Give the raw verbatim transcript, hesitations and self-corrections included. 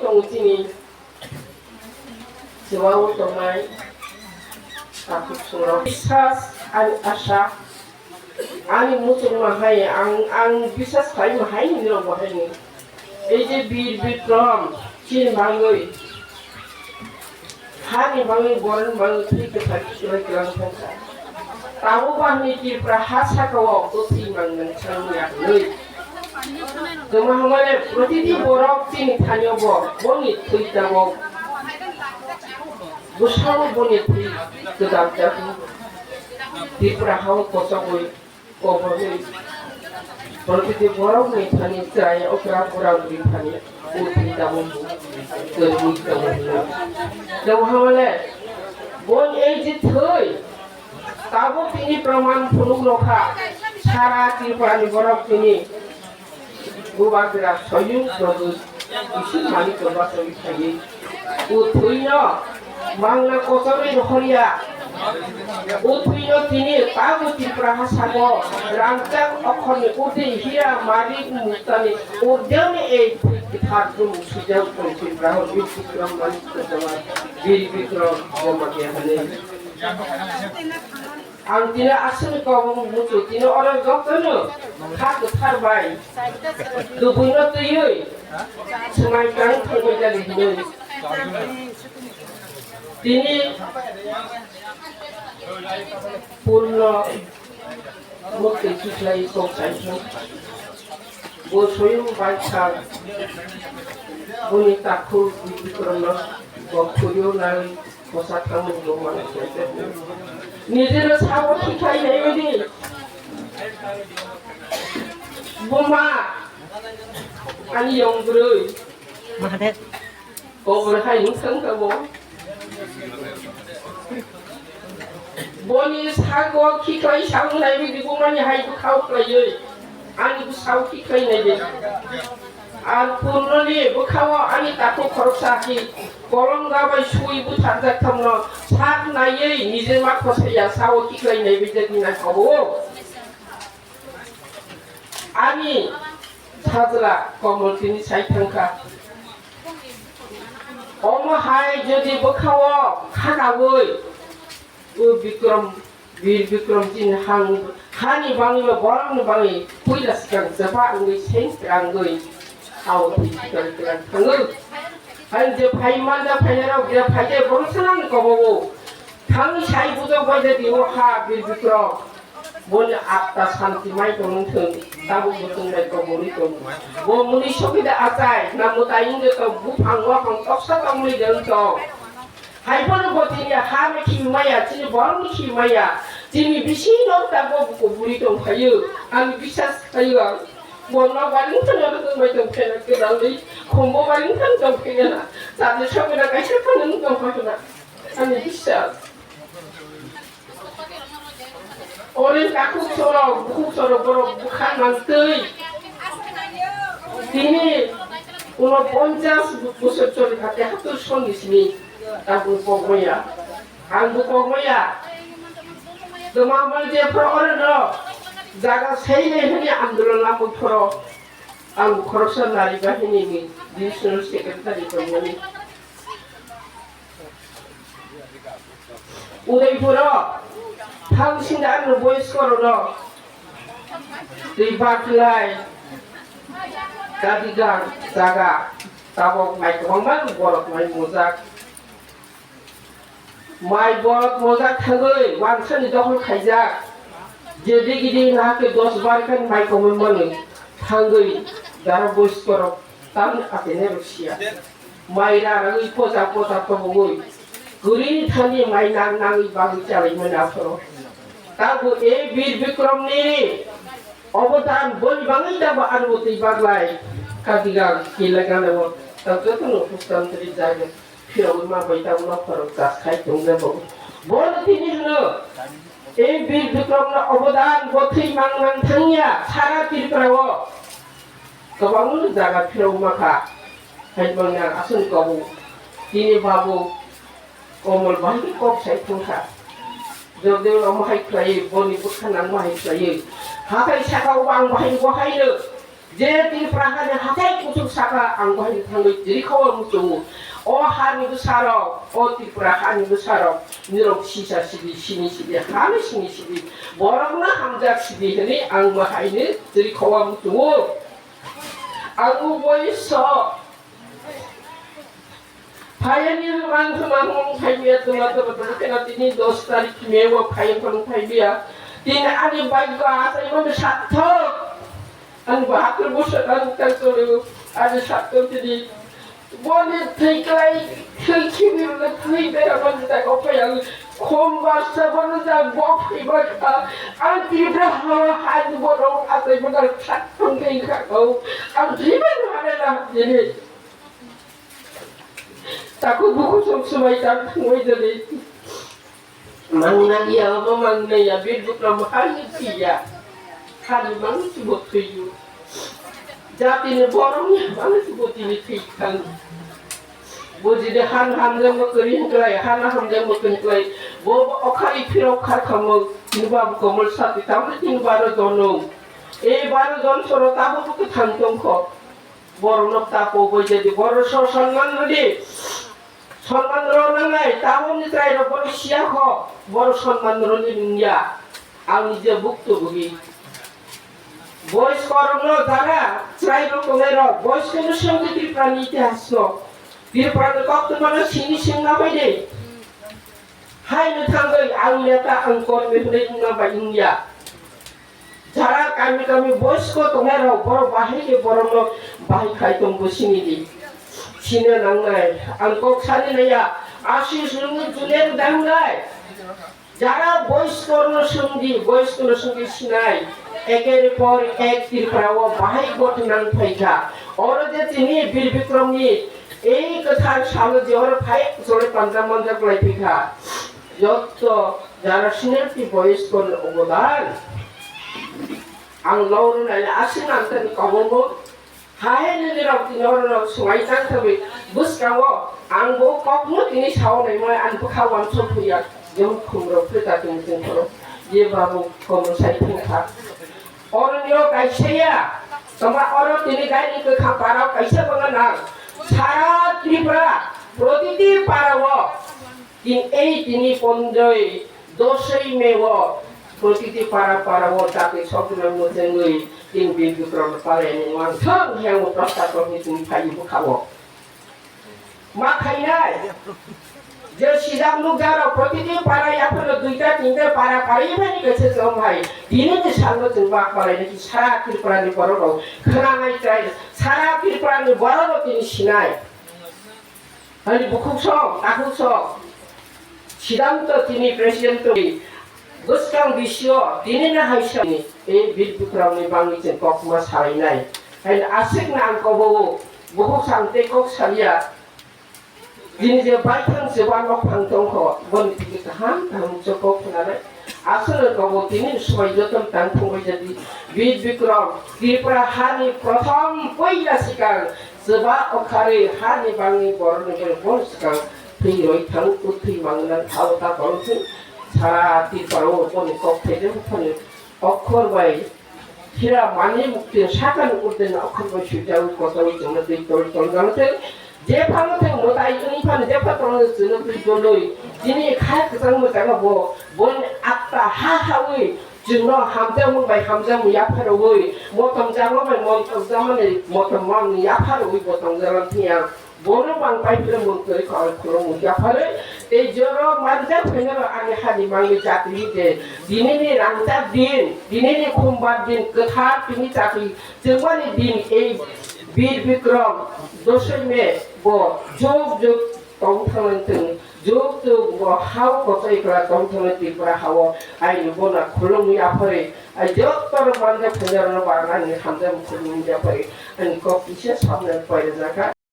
Chini chuao tongnai takhuk chwrwng. Biswas ani asha, ani muchungma hai ang, ang biswas khlaima hai nini rok bo hai ni. Ei je Bir Bikram chini bangwi, hani bangwi, borokni bangwi thwi kwthar kwrwi kwlang thangkha. Tabuk bahni Tripura ha sakao bwthwi mangnang thangya hwnwi. Tongma hwnmale protiti borok chini thanio bo, boni thwi tabok. Bwsao boni thwi kwdamjak. Tripura hao kochogwi, koborwi. Protiti borokni thani chwrai okra bura buri thani o thwi tabok. Kwrwi tabok. Tongma hwnmale boni ei je thwi, tabuk tini proman phunuk rokha, sara Tripurani borok tini bubagra Soyung Prabhu Iswar mani kwbaswi khaiwi o thwino mangna kochorwi rohorya. O thwino tini tabuk Tripura hasao rangchak okhorni urdui hira mari muktani urdeni ei thwi kwthar bumung swijak tong Tripura hwnwi Bikram mani kwbaswi Bir Bikram Jamatia hwnwi. Ang tini aswkni kok muchung tini oro jotono kha kwthar bai kubuino twiwi swmai tang thangwi jani hinwi tini purno mukti kiklai kok saithung. Bo Soyung bai kha boni takhuk Bikramno bo khulio nai. Kosa thangmani bo mano sese. Nijero sabo khiklai nai di. Buma ani yong broi. Mahathir. Kobor hai nung thang ka bo. Boni sago khiklai sang nai di bumani hai bwkhao khlaiwi. Ani bwsao khiklai nai di. Ang purnoni bwkhao ani takhuk khoroksa hi kolom gabai sui butharjak thangno sak naiwi nijema khosaiya sao khiklai naiwi jagina kobo. Ani sajla komol tini sai thangkha. Omo hai jodi bwkhao khanawi o Bikram Bir Bikram chini hang, hani bangwi ba borokni bangwi puila swkang chapa wngwi seng twrangwi hao thwi swkang twrang thangwi. Ang je phai manja phainai rok je phai je borok sanang kobogo. Thangwi sai bujok bai je tio ha Bir Bikram. Boni atta santi mai tongwng thung, tabuk bo tong bai koboni tong. Bo muni sokida achai, na mwtai wngde tong, buphang waphang toksa tongmani de wng tong. Haiphano bo tini ha no khi maya, chini borok no khi maya, chini bisingo tabok bo kuburi tong phaio, ani bisas khaio ang. Bo nok baring thang no tong bai tong phena kwdalwi, khumbo baring thang tong phena, chati sokna kaisa phano tong phena, ani bisas. Ore takhuk sorok, bukhuk sorok borok bwkha nang twi. Tini uno ponchas bosor choli khate hatur sonni simi. Tabuk pogmaya. Ang bo pogmaya. Toma mal je phoro ore no. Jaga sei nei hini andolon lamuk phoro. Ang khoroksa nari bahini ni divisional secretary tongmani. Udaipuro thang sinda ano boys korono twi baklai kadigang jaga tabok mai kwbangma borok mai mojak. Mai borok mojak thangwi wansani dokhol khaijak. Je digidi nahakhe dos bar khe mai komoi manwi thangwi dara boys korok tamni atene rwksia. Mai rarwi poja poja tobogwi kwrwini thani mai nang nangwi bagwi chalaimani aphuru. Tabo e Bir Bikramni obodan boni bagwi tabo ani bwtwi baglai kadigang kila ganao tang jotono hustantri jaga. Phirogwi ma bai tamo nok khorok chas khai tongjago. Bono tini hwno, e Bir Bikramno obodan bo thwi mang mang thangya sara Tripura o. Kwbangma jaga phirogwi ma kha. Hai mangya aswk kobo. Tini babu Komol bahai kok sai thangkha. Jordeo omo hai khlaiwi, boni bwkha nang bahai khlaiwi. Hathai saka o ang bahai bo hai rw. Je Tripura hani hathai kuchuk saka ang bahai thangwi tiri khawa muchungo. O hani bwsarok, o Tripura hani bwsarok, nirok sisa sidi, sini sidi, hani sini sidi, borokno hamjak sidi hwnwi ang bahaini tiri khawa muchungo. Ang bo boiso Phayani hwnmang hwnmang hwnmang phaibiya, twma twma twma kheno tini dos tarik May o phayang phano phaibiya. Tini ani bhagyo achaimani sarthok. Ani bahatur bwswk ang tang cholo, ani sarthok tini. Boni thwi klai, thwi khibi rwna thwi bera bani jaga o phai ang khom barsa bono jaga o phaiba kha. Ang Tripura hawa hai borok achaimani sarthok tei kha kau. Ang thwiba nw hare na tini. Takhuk bukhuk song swmai tang thangwi jani. Mangna ya, obo mangna ya, Bir Bikram hani phiya. Hani mang si bo thwiyo. Jatini borokni mang si bo tini thwi thang. Bo jidi han hamjak ma kwrwi hwnkhlai, han hamjak ma kwrwi hwnkhlai. Bo okhari phirok kharkhamung, tini babu komol sati, tamni tini baro jono. Ei baro jon soro tabuk kwthang tongkho. Borokno ta koboi jadi, borok so sonman rwdi. Sonman rw nangnai, tabukni chwrairok bono siya kho, borok sonman rwni nungya. Ang nije bukto bwgwi. Boys korokno jara chwrairok tongnairok, boys kono swngdi Tripurani itihasno. Tripurani koktwmano sini swngna bai de. Haino thangwi ang neta, ang kormi hwnwi wngna bai wngya. Jara kami kami boys ko tongnai rok, borok bahai khe borokno bahai khai tong bo sini di. Sini nangnai. Ang kok sani naiya. Ashish Lungi Junior dangnai. Jara boys korno sungdi, boys korno sungdi sinai. Eker por ek Tripura o bahai gotho nang phaikha. Oro je tini Bir Bikram ni ei kwthar salo je oro phai chole panja manja kwlai phaikha. Jotto jara senior ti boys korno obodan. Ang loro nai asing ang tani kobongo. Hai nini rok tini oro rok swmai tang thangwi bwskango ang bo kokno tini sao naimai ang bwkha uansuk phuya. Jemon khumrok pheta tini tongphoro je babu kono sai phungkha. Oroni o kaisa ya, tongma oro tini gaini kwkham para o kaisa bwla nang. Sara Tripura protiti para o Tin ei tini pondroi dosoi May o protiti para para o jati sokno mwchangwi tin Bir Bikram palai ni wangthang hwnwi prostab rokni tini phai bwkha o. Ma khainai je sijak nukjak rok protiti para yaphano duita tinta para para iphani kaisa chwng hai tini ni salno chwng bak palai nai sara Tripura ni borok rok khwnanai chai sara Tripura ni borok rok tini sinai. Hani bukhuk song, takhuk song. Siddhanto tini president twi bwskang bisio tini na hai sani ei Bir Bikram ni bangwi chwng kokma salainai. Hani aswk na ang kobo bukhuk sang tei kok salia. Tini je baithang se ba nok phang tongkho, boni tini kaham kaham chokok khwnanai. Aswk no kobo tini swbai joto tang phungbai jadi. Bir Bikram, Tripura hani prothom poila sikang, Chwba okharwi hani bangni borokni bai bor swkang thwi roi thang, kwthwi mangnang, abo ta tong thung. Sara Tripura o boni kok thaijakmani okhor bai hira mani mukti sakani urdeni okhor bai swijak kotor chwngno twi tol tol jang thung. Jephano thung mwtai wngphano jepha tongno chwngno twi tolwi. Chini kha kwchang mwchangno bo boni atta ha hawi Chwngno hamjakmung bai hamjakmung yapharwi, motom jakma bai motom jakmani motom mang yapharwi bo tongjalang phiya. Bono bang pai philwmung twi khorang khulumung yapharwi. Tei joro manjak phainaro ani hani mangni jati hwnkhe dinini rangchak din, dinini khumbar din kwthar tini chati chwngmani din ei Bir Bikram dosoi me bo jug jug tong thangwi thung. Juk tuk bo hao kochai kla tong thangwi Tripura hao aini bona khulumwi yapharwi, ai jotto rok manja phainarokno barani hamjakmung khulumwi yapharwi, ani kok kisa samne pairwjakha.